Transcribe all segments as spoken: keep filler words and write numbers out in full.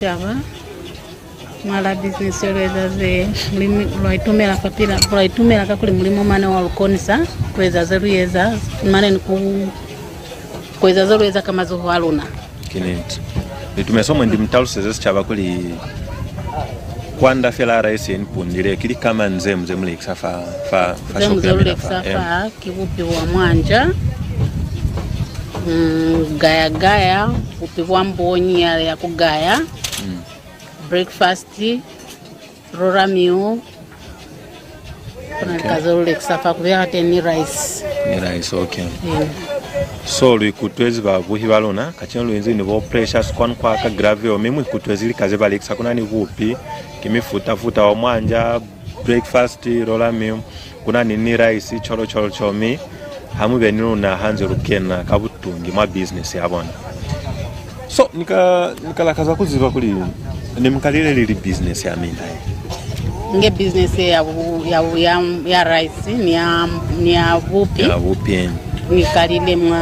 Sicaba, mwa la business ye lu eza ze, lwa itumela fapila, lwa itumela kakuli Mulimu mane wa lu konisa ku eza ze lu eza, mane ni ku, ku eza ze lu eza ka mazoho a luna. Ki niti. Ni itumezi mwendi mu taluseze sicaba kuli kwanda fela rice ye ni pundile, ki lika mañi ze mu, ze mu lekisa fa, fa, fa shop ya mina fa? Ze mu lekisa fa, ki bupi bwa mwanja, mm, gaya gaya, bupi bwa mbonyi ya, ya ku gaya, mm, breakfast, roller meal, ku na ni ka ze lu lekisa fa, ku beya teñi ni rice. Ni rice, okay. Mm. So, lu ikutwezi babuhi ba luna, kacenu lu inzi ni bo Precious kwanu kwa ka Gravel, mi mu ikutwezi lika ze ba lekisa, ku na ni bupi, ki mifuta-futa wa mwanja, breakfast, roller meal, ku na ni, ni rice, cwalo, cwalo, cwalo, mi ha mu be ni luna ha nze lu kena ka butungi mwa business ya bona. So, ni ka, ni ka lakaza ku ziba kuli ne mu kalile lili business ya mina ye? Nge business ya bu-, ya bu-, ya, ya rice ni ya, ni ya bupi. Ya bupi, eh. Ni kalile mwa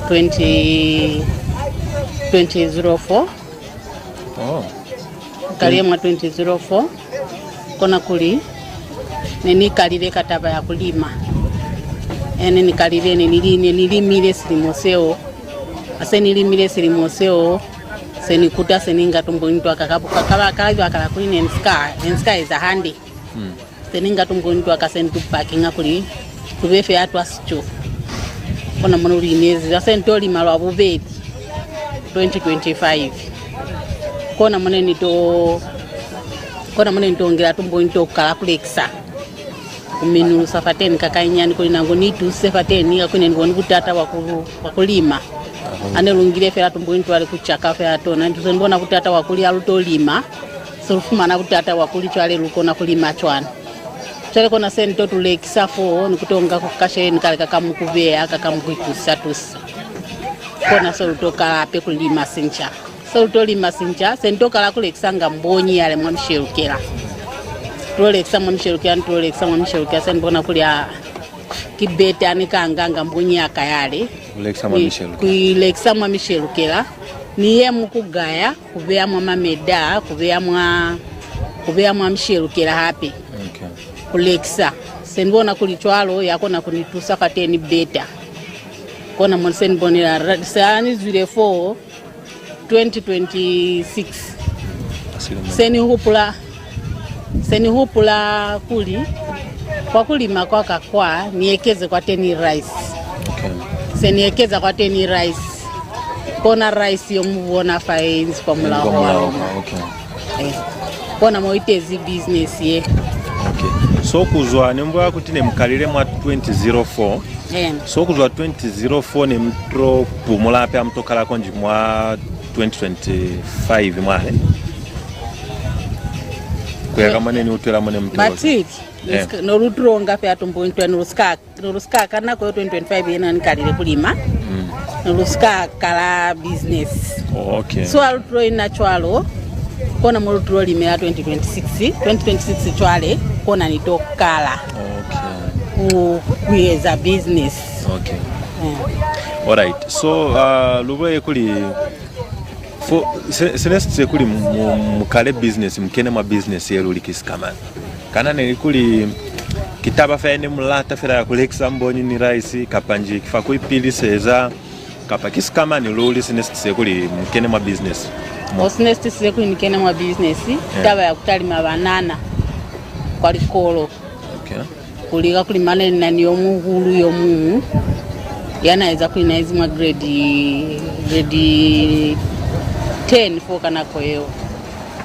twenty, twenty zero four. Oh. Ni kalile mwa twenty zero four, kona kuli ne ni kalile ka taba ya ku lima. Ene ni kalile, ne ni li-, ne ni limile silimo seo. Ha se ni limile silimo seo, se ni kuta, se ni nga tumboni twa ka, ka, ka, ka, ka libaka la kuli ne ni si ka, ne ni si ka eza hande. Mm. Se ni nga tumboni twa ka, se ni tu pakinga kuli tu be fela twa sico. Kona mo ne lu inezi, se ni to lima lwa bubeli, twenty twenty-five. Kona mo ne ni to, kona mo ne ni to ngela tumboni to kala ku lekisa. Ku minulusa fateni ka kanyinyani kuli nangu ni itusise fateni, kakuli ne ni boni butata bwa ku, bwa ku lima. Ha ne lu ngile fela tumboni twale ku caka fela tona, ni to se ni bona butata bwa kuli ha lu to lima. Se lu fumana butata bwa kuli cwale lu kona ku lima cwañi. Cwale kona se ni to tu lekisa fo, ni ku to nga ku kasheleñi kale ka, ka mu ku beya, ka, ka mu ku itusisa-tusisa. Kona se lu to kala hape ku lima sinca. Se lu to lima sinca, se ni to kala ku lekisanga mbonyi yale mwa mishelukela. Lu to lekisa mwa mishelukela, ni to lekisa mwa mishelukela, se ni bona kuli a, ki beta ni ka nganga mbonyi ya ka yale. Ku lekisa mwa mishelukela. Ku i lekisa mwa mishelukela. Ni ye mu ku gaya, ku beya mwa mameda, ku beya mwa, ku beya mwa mishelukela hape. Okay. Ku lekisa. Se ni bona kuli cwalo ya kona ku ni tusa fateni beta. Kona mo se ni bonela ra-, se ha ni zwile fo twenty twenty-six. Se ni hupula, se ni hupula kuli kwa ku lima kwa ka kwa, ni ekeze kwateni rice. Okay. Se ni ekeza kwateni rice. Kona rice yo mu bona fa ye inzi kwa mulaho wa luna. Okay. Eh. Kona mo itezi business ye. Okay. So ku zwa, ne mu bulela kuti ne mu kalile mwa twenty zero four. Eh. So ku zwa twenty zero four ne mu to pumula hape, ha mu to kala konji mwa twenty twenty-five mwale. Ku ya ka mo ne ni utwela mo ne mu to. Batili. Eh. No lu tulonga fela tumboni twenu lu si ka, lu si ka ka nako yo twenty twenty-five yena ni kalile ku lima. Mm. Lu si ka kala business. Oh, okay. So ha lu tulo ina cwalo, kona mo lu tulo limela twenty twenty-six. Twenty twenty-six cwale, kona ni to kala. Okay. Ku, ku eza business. Okay. Eh. All right. So, uh, lu bulele kuli fo, se, se ne si tise kuli mu, mu, mu kale business, mu kene mwa business ye luli ki sikamañi? Kana ne li kuli ki taba fela ye ne mu lata fela ya ku lekisa mbonyi ni rice, kapa nji ki fa ku ipiliseza, kapa ki sikamañi luli se ne si tise kuli mu kene mwa business? Mo. O, se ne si tisize kuli ni kene mwa business, ki taba ya ku talima banana kwa likolo. Okay. Kuli kakuli mane ni na ni yo muhulu yo muñwi ya na eza kuli na ezi mwa grade, grade ten fo ka nako yeo.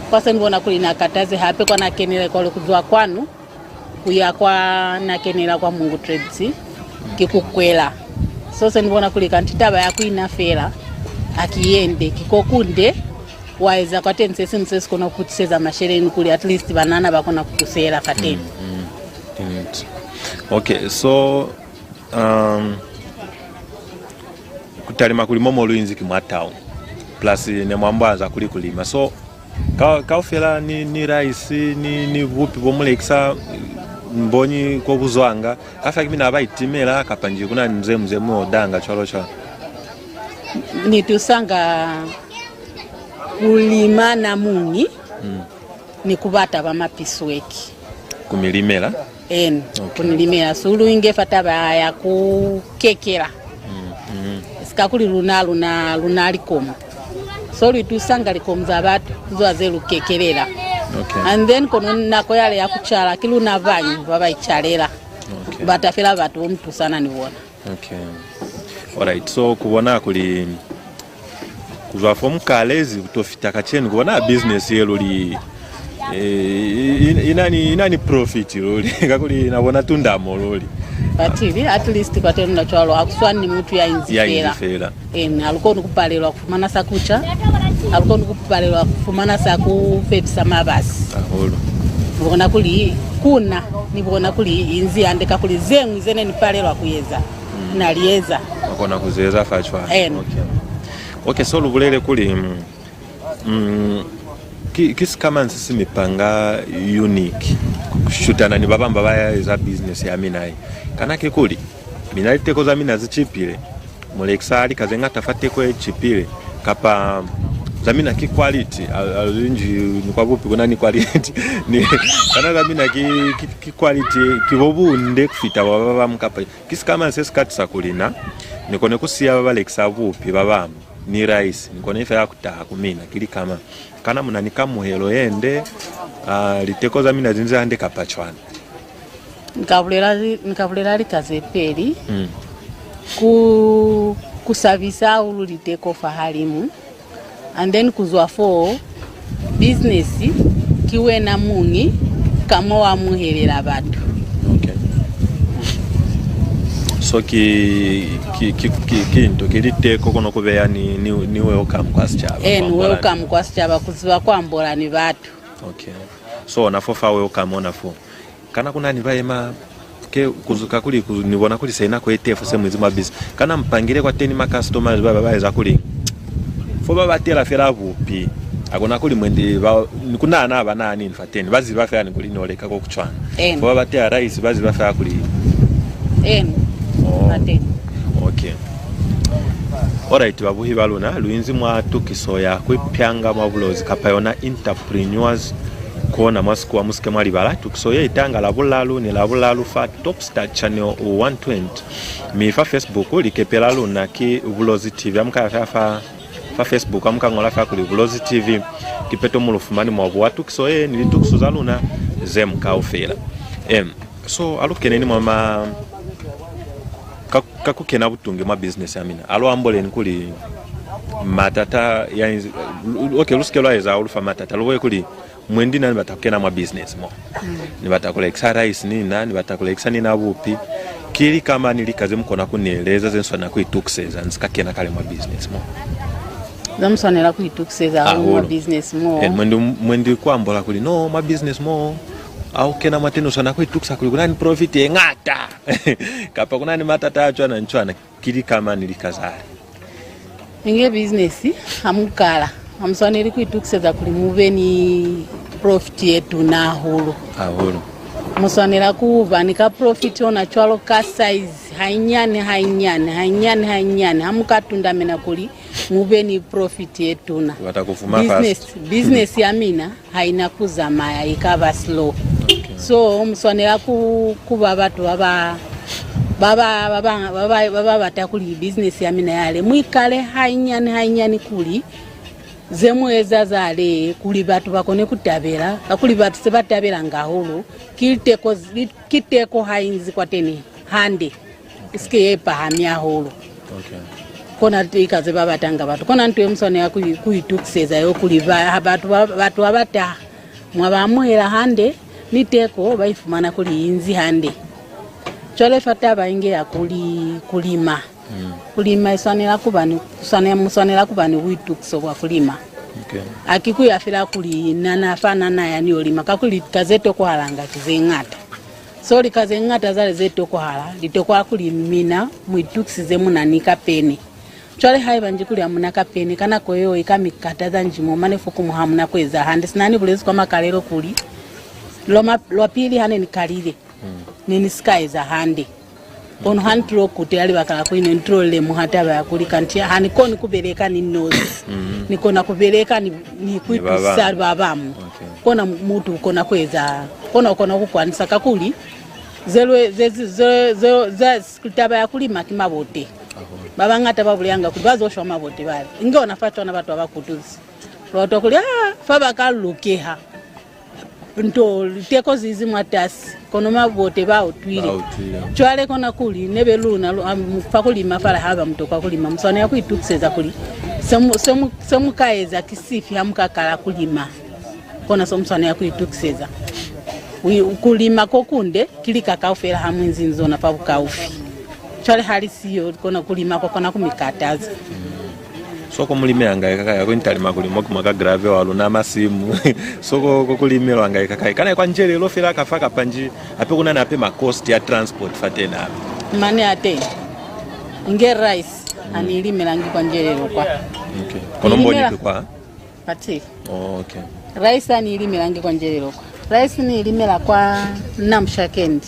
Kwa se ni bona kuli na kataze hape kwa na kenile kwale ku zwa kwanu ku ya kwa na kenela kwa Mungu Trades, ki ku kwela. So se ni bona kuli kanti taba ya ku ina fela ha ki yende, ki ko kunde wa eza kwateni se siñwi se si kona ku ku tiseza masheleñi kuli at least banana ba kona ku tusela fateni. Mm, mm. Ki niti. Okay, so, um, ku talima kuli mo mo lu inzi ki mwa town, plus ne mu ambola za kuli ku lima. So, ka, kaufela ni, ni rice, ni, ni bupi bo mu lekisa, mbonyi ko bu zwanga, kaufela ki mina ba itimela, kapa nji ku na ni ze mu, ze mu odanga, cwalo, cwalo? Ni tusanga Ku lima namuñi ni ku bata ba mapisweki. Ku mi limela? Eni, ku ni limela. Sulu inge fa taba ya ku kekela. Sika kuli luna, luna, luna likomu. So lu itusanga likomu za batu, zwa ze lu kekelela. And then kono nako yale ya ku cala, ki luna bañi ba ba icalela. Ku bata fela batu bo mu tusana ni bona. Okay. Alright, so ku bona kuli ku zwa fo mu kalezi ku to fita kacenu, ku bona business ye luli, eh, i, i, i na ni, i na ni profit luli, kakuli na bona tundamo luli. Batili, at least kwateni na cwalo, ha ku swani ni mutu ya inzi fela. Ya inzi fela. Eni, ha lu koni ku palelwa ku fumana sa ku ca, ha lu koni ku palelwa ku fumana sa ku fepisa mabasi. Hahulu. Lu bona kuli ku na, ni bona kuli i inzi hande kakuli ze ñwi ze ne ni palelwa ku eza, na li eza. Wa kona ku zi eza fa cwalo. Eni. Okay. Okay, so lu bulele kuli, mm, mm, ki, ki sikamañi se si mi panga unique ku shutana ni ba bañwi ba ba eza business ya mina ye? Kana ki kuli mina liteko za mina zi cipile, mu lekisa lika ze ñata fa teko ye cipile, kapa za mina ki quality, a, a lu inzi ni kwa bupi ku na ni quality, ni, kana za mina ki, ki, ki quality, ki bo bunde ku fita bwa ba bañwi, kapa ki sikamañi se si ka tisa kuli na ni kone ku siya ba ba lekisa bupi ba bañwi ni rice, ni kone fela ku taha ku mina? Ki lika mañi? Kana mu na ni kamuhelo ye nde? A, liteko za mina zi inzi hande kapa cwañi? Ni ka bulela, ni ka bulela lika ze peli. Mm. Ku, ku sabisa hahulu liteko fahalimu. And then ku zwa foo, business ki wena muñi ka mo wa amuhelela batu. Okay. So ki, ki, ki, ki, ki nto, ki liteko kono ku beya ni, ni, ni welcome kwa sicaba. Eh, ni welcome kwa sicaba, ku ziba ku ambola ni batu. Okay. So ona fo fa welcome ona fo. Kana ku na ni ba yema ke ku zu-, kakuli ku, ni bona kuli se nako ye tefu se mu inzi mwa business. Kana mu pangile kwateni ma customers ba, ba, ba eza kuli fo ba batela fela bupi? Ha ku na kuli mwendi ba, ni ku nahana ba nahani ni fateni. Ba ziba fela ni kuli no leka ko ku cwana. Eni. Fo ba batela rice, ba ziba fela kuli. Eni. Oh. Fateni. Okay. Alright, babuhi ba luna, lu inzi mwa tukiso ya ku ipyanga mwa Bulozi kapa yona entrepreneurs corner mwa Sikuwa. Mu si ke mwa libala, tukiso ye i tahanga Labulalu ni Labulalu fa Top Star Channel one twenty. Mi fa Facebook, likepe la luna ki Bulozi T V. Ha mu ka ya fa, fa, fa Facebook, ha mu ka ñola fa kuli Bulozi T V, kipeto mu lu fumani mwa buha tukiso ye ni litukiso za luna ze ñwi kaufela. Em, so, ha lu keneni mwa ma, ka, ka ku kena butunge mwa business ya mina, ha lu amboleni kuli matata ya inzi, lu, okay, lu si ke lwa eza hahulu fa matata, lu bone kuli mwendi na ni bata ku kena mwa business mo. Mm. Ni bata ku lekisa rice ni na, ni bata ku lekisa ni na bupi. Ki lika mañi lika ze mu kona ku ni eleza ze ni swanela ku itukiseza ni si ka kena kale mwa business mo? Ze mu swanela ku itukiseza hahulu mwa business mo. Eh, mwendi, mwendi ku ambola kuli, no, mwa business mo, ha u kena mwateni u swanela ku itukisa kuli ku na ni profit ye ñata. Kapa ku na ni matata a cwana ni cwana. Ki lika mañi lika zale? Inge business, ha mu kala, ha mu swaneli ku itukiseza kuli mu be ni profit ye tuna hahulu. Hahulu. Mu swanela ku ba ni ka profit ona cwalo ka size, hainyani, hainyani, hainyani, hainyani. Ha mu ka tundamena kuli mu be ni profit ye tuna. Ku bata ku fuma fast. Business, business ya mina ha i na ku zamaya, i ka ba slow. Okay. So, mu swanela ku, ku ba batu ba ba, ba ba, ba ba, ba ba, ba ba bata kuli business ya mina yale mu i kale hainyani, hainyani kuli ze mu eza zale, kuli batu ba kone ku tabela, kakuli batu se ba tabelanga hahulu ki teko, ki teko ha i inzi kwateni hande. I si ke ye pahami hahulu. Okay. Kona lika ze ba batanga batu. Kona nto ye mu swanela ku, ku itukiseza yo kuli ba, ha batu ba, batu ba ba taha, mwa ba amuhela hande, ni teko ba i fumana kuli i inzi hande. Cwale fa taba inge ya kuli, ku lima. Mm. Ku lima i swanela ku ba ni, swane-, mu swanela ku ba ni buitukiso bwa ku lima. Okay. Ha ki ku ya fela kuli na, na fa na, na ya ni yo lima, kakuli lika ze tokwahalanga ki ze ñata. So lika ze ñata zale ze tokwahala, li tokwa kuli mina mu itukisize mu na ni kapene. Cwale haiba nji kuli ha mu na kapene, ka nako yeo i ka mi kataza nji mo mane fokuñwi ha mu na ku eza hande. Sina ni bulezi kwa makalelo kuli, lwa ma-, lwa pili ha ne ni kalile, mm, ne ni si ka eza hande. Kono ha ni tilo kutela libaka la kuli ne ni tilo lemuha taba ya kuli kanti ha ni koni ku beleka ni nosi. Ni kona ku beleka ni, ni ku itusisa ba bañwi. Kona mu-, mutu u kona ku eza, kona, u kona ku kwanisa kakuli ze lwe-, ze, ze, ze, ze, ze, taba ya ku lima ki mabote. Ba bañata ba bulelanga kuli ba zo shwa mabote bale. Inge ona fa cwana batu ba ba kutuzi. Lwa utwa kuli, ah, fa ba ka lukeha. Nto liteko zizi mwatasi, kono mabote ba utwile. Ba utwile. Cwale kona kuli, nebe luna, lu-, am, fa ku lima fale haba mu tokwa ku lima, mu swanela ku itukiseza kuli se mu, se mu, se mu ka eza ki sifi ha mu ka kala ku lima. Kona se mu swanela ku itukiseza. Ku, ku lima ko kunde, ki lika kaufela ha mu inzi ni zona fa bukaufi. Cwale ha li siyo, kona ku lima kwa kona ku mi kataza. So ko mu limelanga eka kai? Ako ni talima kuli mo ki mwa ka grave wa luna masimu. So ko, ko ku limelwanga eka kai? Kana kwa njelelo fela ka fa kapa nji hape ku na ni hape ma cost ya transport fa tena hape? Mane a teng. Inge rice, ha ni limelangi kwa njelelo kwa. Okay. Kono mbonyi ki kwa? Pati. Oh, okay. Rice ha ni limelangi kwa njelelo kwa. Rice ni limela kwa Namushakendi.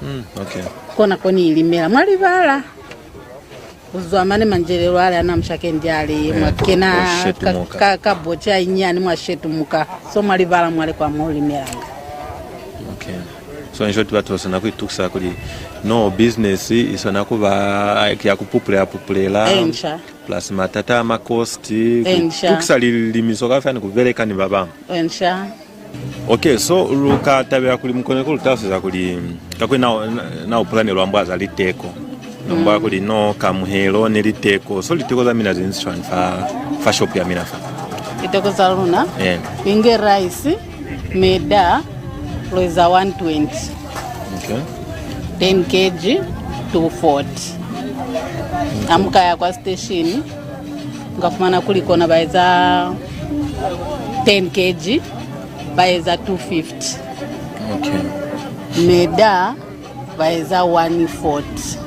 Mm, okay. Kona ko ni limela. Mwa libala. Ku zwa mane manjelelo ale a Namushakendi ale, mwa kena ka, ka, ka bocha inyani mwa shetumuka. So mwa libala mwale kwa mo limelanga. Okay. So in short, batu ba swanela ku itukisa kuli no business i swanela ku ba ya ku pupulela pupulela. Ensha. Plus matata a ma cost, ku itukisa lilimiso kaufela ni ku beleka ni ba bañwi. Ensha. Okay, so lu ka tabela kuli mu kone ku lu taluseza kuli, kakuli na, na, na hupula ne lu ambola za liteko. Lu ambola kuli no kamuhelo ni liteko. So liteko za mina ze nzi cwañi fa, fa shop ya mina fa? Liteko za luna? Eh. Inge rice, meda, lu eza one twenty. Okay. Ten kg, two forty. Ha mu ka ya kwa station, mu ka fumana kuli kona ba eza ten kg, ba eza two fifty. Okay. Meda ba eza one forty.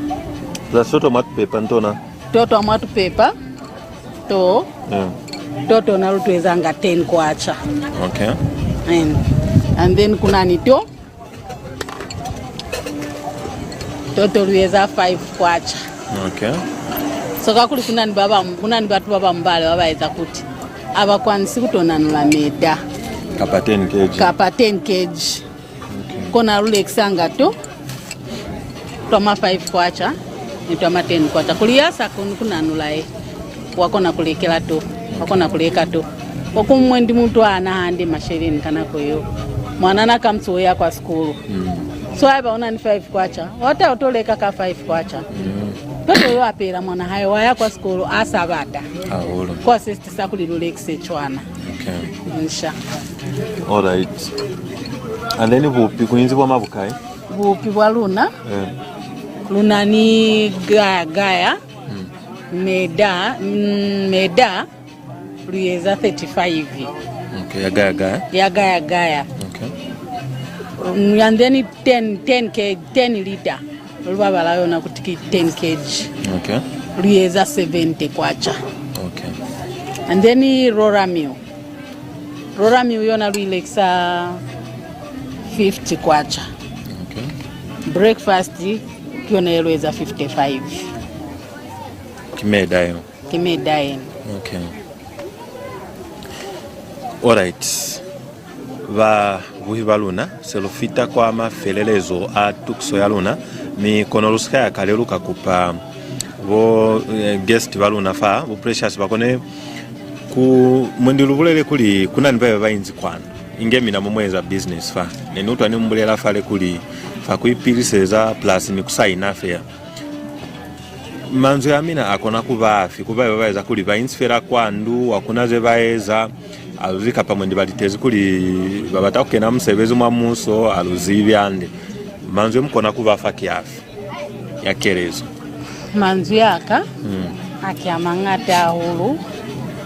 Za soto mwa tupepa ntona? Toto mwa tupepa to. Yeah. Toto na lu tu ezanga ten kwacha. Okay. And, and then ku na ni to. Toto lu eza five kwacha. Okay. So kakuli ku na ni ba bañwi, ku na ni batu ba bañwi bale ba ba eza kuti ha ba kwanisi ku to nanula meda. Kapa ten kg. Kapa ten kg. Okay. Kona lu lekisanga to twa ma five kwacha ni twa ma ten kwacha. Kuli ya sa koni ku nanula ye, wa kona ku lekela to, wa kona ku leka to. Kwa ku mwendi mutu ha na hande masheleñi ka nako yeo. Mwanana kamuso u ya kwa sikulu. Mm. So haiba u na ni five kwacha, wa ta u to leka ka five kwacha. Mm. Peto yo apela mwana hae, wa ya kwa sikulu, a sa bata. Hahulu. Kwa se tisa kuli lu lekise cwana. Okay. Nsha. All right. And then bupi, ku inzi bwa mabukai? Bupi bwa luna. Eh. Lu na ni gaya gaya. Mm. Meda, mm, meda, lu eza thirty-five. Okay, ya gaya gaya. Ya gaya gaya. Okay. Mm, and then ten, ten K, ten liter. Lu babala yona kuti ki ten kg. Okay. Lu eza seventy kwacha. Okay. And then roller meal. Roller meal yona lu i lekisa fifty kwacha. Okay. Breakfast ki yona ye lu eza fifty-five. Ki meda yo. Ki meda yena. Okay. All right. Babuhi ba luna, se lu fita kwa mafelelezo a tukiso ya luna, mi kono lu si ka ya kale lu ka kupa bo, eh, guest ba luna fa, bo Precious, ba kone ku, mwendi lu bulele kuli ku na ni ba ba inzi kwanu, inge mina mo mu eza business fa. Ne ni utwa ni mu bulela fale kuli fa ku ipiliseza plus ni ku saina fela. Manzwi a mina a kona ku ba afi ku ba ba eza kuli ba inzi fela kwa ndu, ha ku na ze ba eza, ha lu zibi, kapa mwendi ba litezi kuli ba bata ku kena musebezi mwa muuso, ha lu zibi hande. Manzwi e mu kona ku ba fa ki afi ya kelezo? Manzwi a ka, hmm, haki a mañata hahulu.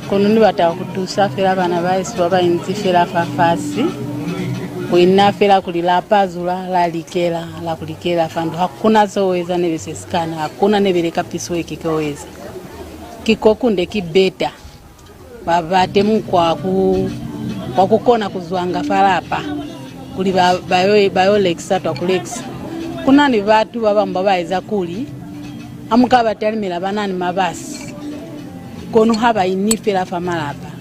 Kono ni bata ku tusa fela bana ba hesu ba ba inzi fela fafasi. Ku ina fela kuli la pazula, la likela, la ku likela fa ndu. Ha ku na zo u eza nebe se sikana, ha ku na nebe le ka piece work ke u eza. Ki ko kunde, ki better. Ba bate mukwa wa ku, wa ku kona ku zwanga fa lapa, kuli ba, ba yo, ba yo lekisa twa ku lekisa. Ku na ni batu ba bañwi ba ba eza kuli ha mu ka ba talimela ba na ni mabasi, kono ha ba ini fela fa malapa.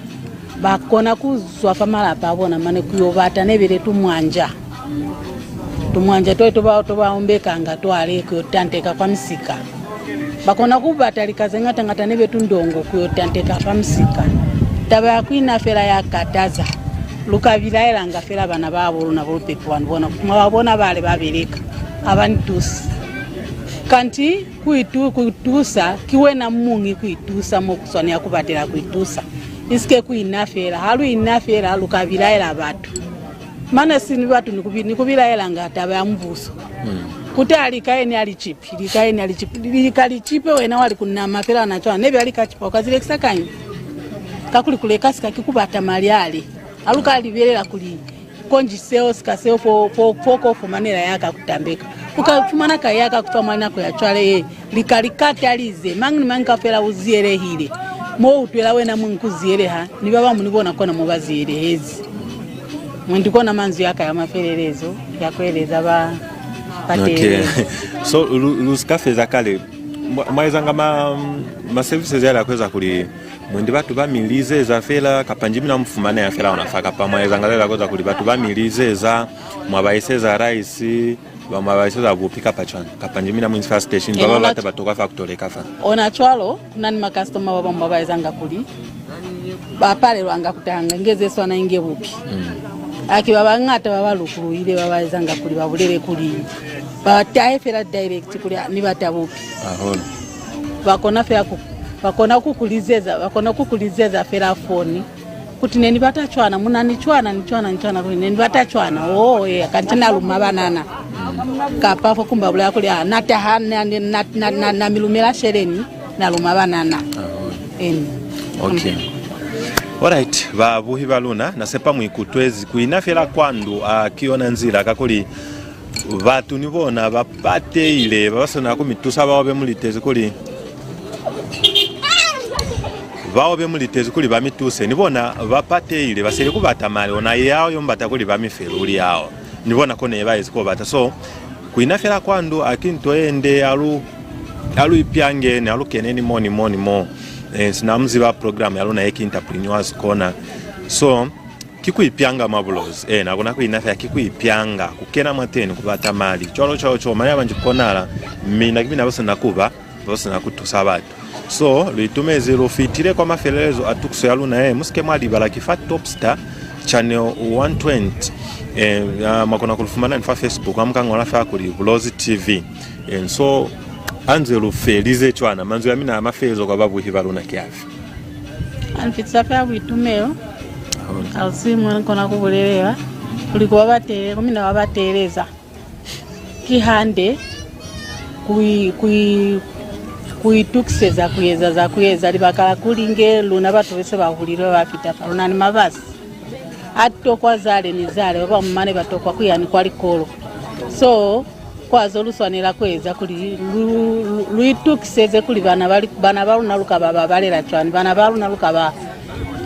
Ba kona ku zwa fa malapa a bona mane ku yo bata nebile tumwanja. Tumwanja twe to ba, to ba ombekanga twale ku yo tanteka kwa misika. Ba kona ku bata lika ze ñata-ñata nebe tundongo ku yo tanteka fa misika. Taba ya ku ina fela ya kataza. Lu ka bilaelanga fela bana ba bo luna bo lu pepiwa ni bona, mwa ba bona bale ba beleka, ha ba ni tusi. Kanti ku itu-, ku itusa, ki wena muñi ku itusa mo ku swanela ku batela ku itusa. Isike ku ina fela. Ha lu ina fela, lu ka bilaela batu. Mane si ni batu ni ku bi-, ni ku bilaelanga taba ya mubuso. Kuti a lika ene a li cipi, lika ene a li cipi, lika li cipe wena wa li ku nama fela na cwana. Nebe a lika cipa, u ka zi lekisa kañi? Kakuli ku leka sika ki ku bata mali ale. Ha lu ka libelela kuli konji seo sika seo fo, fo, fo ko fumanela ya ka ku tambeka. U ka fumana kai ya ka ku fa mwa nako ya cwale ye? Lika li katalize, mañi ni mañi kaufela u ziyelehile. Mo u utwela wena muñi ku ziyeleha, ni ba bañwi ni bona kona mo ba ziyelehezi. Mwendi kona manzwi a ka ya mafelelezo ya ku eleza ba, ba teelezi. So, lu, lu si ka feza kale, mwa, mwa ezanga ma, ma services yale a ku eza kuli mwendi batu ba mi lizeza fela, kapa nji mina mu fumaneha fela ona fa, kapa mwa ezanga zale za ku eza kuli batu ba mi lizeza, mwa ba iseza rice, ba mwa ba iseza bupi kapa cwana, kapa nji mina mu inzi fa station, ba ba bata ba tokwa fa ku to leka fa. Ona cwalo, ku na ni makasitoma ba bañwi ba ba ezanga kuli ba palelwanga ku tahanga inge ze swana inge bupi. Haki ba bañata ba ba lukuluhile ba ba ezanga kuli ba bulele kuli ba tahe fela direct kuli, "Ah, ni bata bupi." Hahulu. Ba kona fela ku, ba kona ku ku lizeza, ba kona ku ku lizeza fela foni. Kuti ne ni bata cwana, mu na ni cwana, ni cwana, ni cwana, kuti ne ni bata cwana. Oh, yeah, kanti na luma banana. Kapa fo kumba bulaya kuli, "Ah, na taha, na, na, na, na, na mi lumela sheleni, na luma banana." Eni. Okay. Alright, babuhi ba luna, na sepa mu ikutwezi. Ku ina fela kwa ndu, a ki yona nzila, kakuli batu ni bona ba patehile, ba ba swanela ku mi tusa, ba obe mu litezi kuli ba obe mu litezi kuli ba mi tuse. Ni bona ba patehile, ba sele ku bata mali, ona yao yo mu bata kuli ba mi fe luli yao. Ni bona kone ba ezi ko bata. So, ku ina fela kwa ndu a ki nto ye nde, a lu, a lu ipyangeni, a lu keneni mo ni mo ni mo. Eh, sina mu ziba program ya luna ye ki Entrepreneurs Corner. So, ki ku ipyanga mwa Bulozi. Eh, na kona ku ina fela, ki ku ipyanga, ku kena mwateni, ku bata mali. Cwalo, cwalo, cwalo, mane abanji ku konahala, mina ki mina ba sina ku ba, ba sina ku tusa batu. So, lu itumezi, lu fitile kwa mafelelezo a tukiso ya luna ye. Mu si ke mwa libala, ki fa Topstar, channel one twenty. Eh, ah, mwa kona ku lu fumana ni fa Facebook, ha mu ka ñola fela kuli Bulozi T V. Eh, so, ha nze lu felize cwana, manzwi a mina a mafelelezo kwa babuhi ba luna ki afi? A ni fitisa fela buitumelo. Hahulu. Ha ku si mo ni kona ku bulelela kuli ku ba ba tele-, ku mina ba ba teeleza. Ki hande ku i-, ku i-, ku itukiseza ku eza za ku eza, libaka la kuli inge luna batu be se ba hulile ba ba fita fa, lu na ni mabasi a tokwa zale ni zale, ba bañwi mane ba tokwa ku ya ni kwa likolo. So, kwa zo lu swanela ku eza kuli lu, lu, lu itukiseze kuli bana ba li-, bana ba luna lu ka ba babalela cwani, bana ba luna lu ka ba,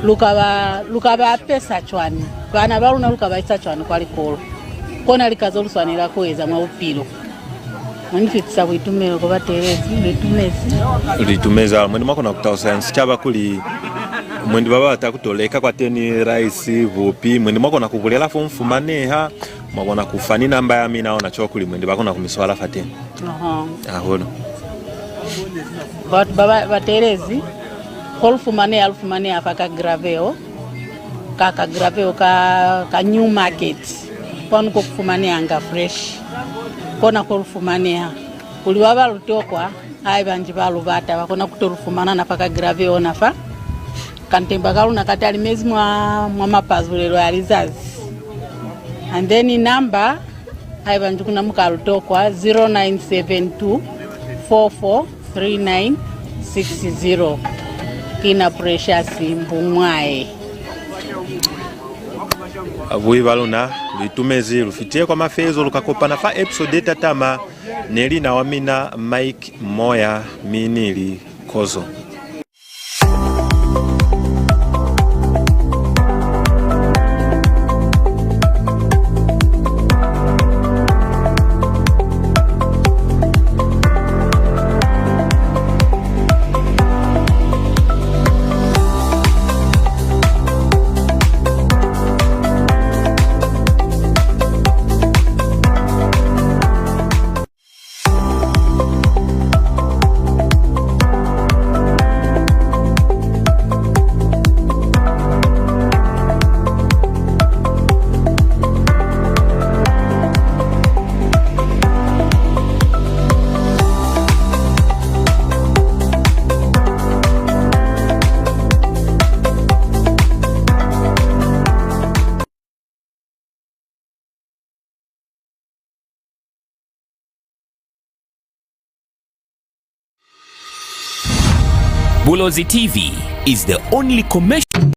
lu ka ba, lu ka ba apesa cwani, bana ba luna lu ka ba isa cwani kwa likolo. Kona lika zo lu swanela ku eza mwa bupilo. Mwa ni fitisa buitumelo ku bateelezi, lu itumezi. Lu itumezi hahulu. Mwendi mwa kona ku talusa ni sicaba kuli mwendi ba ba bata ku to leka kwateni rice, bupi, mwendi mwa kona ku bulela fo mu fumaneha, mwa kona ku fa ni namba ya mina, ona cwalo kuli mwendi ba kona ku mi swala fateni. Aha. Hahulu. Batu ba, ba, bateelezi, ko lu fumaneha, lu fumaneha fa ka Graveo. Ka, ka Graveo ka, ka New Market. Kwanu ko ku fumanehanga fresh. Kona ko lu fumaneha. Kuli ba ba lu tokwa, haiba nji ba lu bata, ba kona ku to lu fumana na fa ka Graveo na fa. Kantemba ka luna ka talimezi mwa, mwa mapazulelo ya lizazi. And then number, haiba nji ku na mu ka lu tokwa, zero nine seven two four four three nine six zero. Ki na Precious Mbungwae. Babuhi ba luna, lu itumezi, lu fitile kwa mafelezo, lu ka kopana fa episode ye tatama. Ne li na wa mina Mike Moya, mi ni li kozo. Bulozi T V is the only commercial